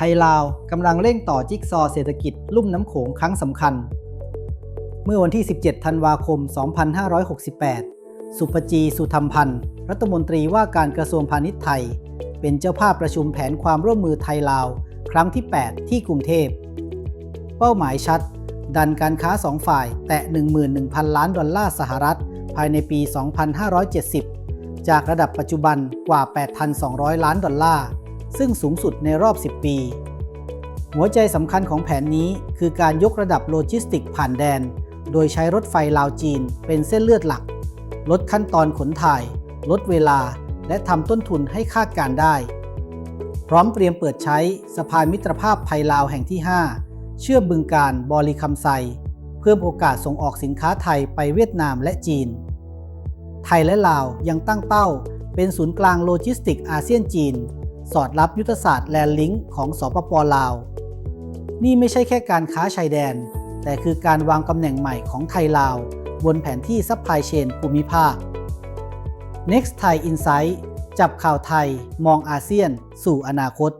ໄທລາວກຳລັງເລັ່ງຕໍ່ຈິກຊໍເສດຖະກິດລຸ່ມນ້ຳໂຂງຄັ້ງສຳຄັນ. ເມື່ອວັນທີສິບເຈັດ ທັນວາຄົມ ສອງພັນຫ້າຮ້ອຍຫົກສິບແປດ ສຸພະຈີ ສຸທຳພັນ ລັດຖະມົນຕີວ່າການກະຊວງພານິດໄທ ເປັນເຈົ້າພາບປະຊຸມແຜນຄວາມຮ່ວມມືໄທ-ລາວ ຄັ້ງທີແປດ ທີ່ກຸງເທບ. ເປົ້າໝາຍຊັດ, ດັນການຄ້າສອງຝ່າຍແຕະ ໜຶ່ງໝື່ນໜຶ່ງພັນລ້ານດອນລາສະຫະລັດ ພາຍໃນປີ ສອງພັນຫ້າຮ້ອຍເຈັດສິບ ຈາກລະດັບປັດຈຸບັນກວ່າ ແປດພັນສອງຮ້ອຍລ້ານດອນລາ, ຊຶ່ງສູງສຸດໃນຮອບ ສິບປີ. ຫົວໃຈສຳຄັນຂອງແຜນນີ້ຄືການຍົກລະດັບໂລຈິສຕິກຜ່ານແດນ ໂດຍໃຊ້ລົດໄຟລາວ-ຈີນເປັນເສັ້ນເລືອດຫຼັກ, ລົດຂັ້ນຕອນຂົນຖ່າຍ, ລົດເວລາ ແລະ ທຳຕົ້ນທຶນໃຫ້ຄາດການໄດ້. ພ້ອມຕຣຽມເປີດໃຊ້ສະພານມິດຕະພາບໄທ-ລາວແຫ່ງທີຫ້າ ເຊື່ອມບຶງການ-ບໍລິຄຳໄຊ, ເພີ່ມໂອກາດສົ່ງອອກສິນຄ້າໄທໄປຫວຽດນາມ ແລະ ຈີນ. ໄທ ແລະ ລາວຍັງຕັ້ງເປົ້າເປັນສູນກາງໂລຈິສຕິກອາຊຽນ-ຈີນ, ສອດຮັບຍຸດທະສາດແລນລິ້ງຂອງ ສປປ ລາວ. ນີ້ໄມ່ໃຊ່ແຄ່ການຄ້າຊາຍແດນ, ແຕ່ຄືການວາງຕຳແໜ່ງໃໝ່ຂອງໄທ-ລາວ ບົນແຜນທີ່ຊັບພາຍເຊນພູມິພາກ. Next Thai Insight ຈັບຂ່າວໄທ ມອງອາຊຽນ ສູ່ອະນາຄົດ.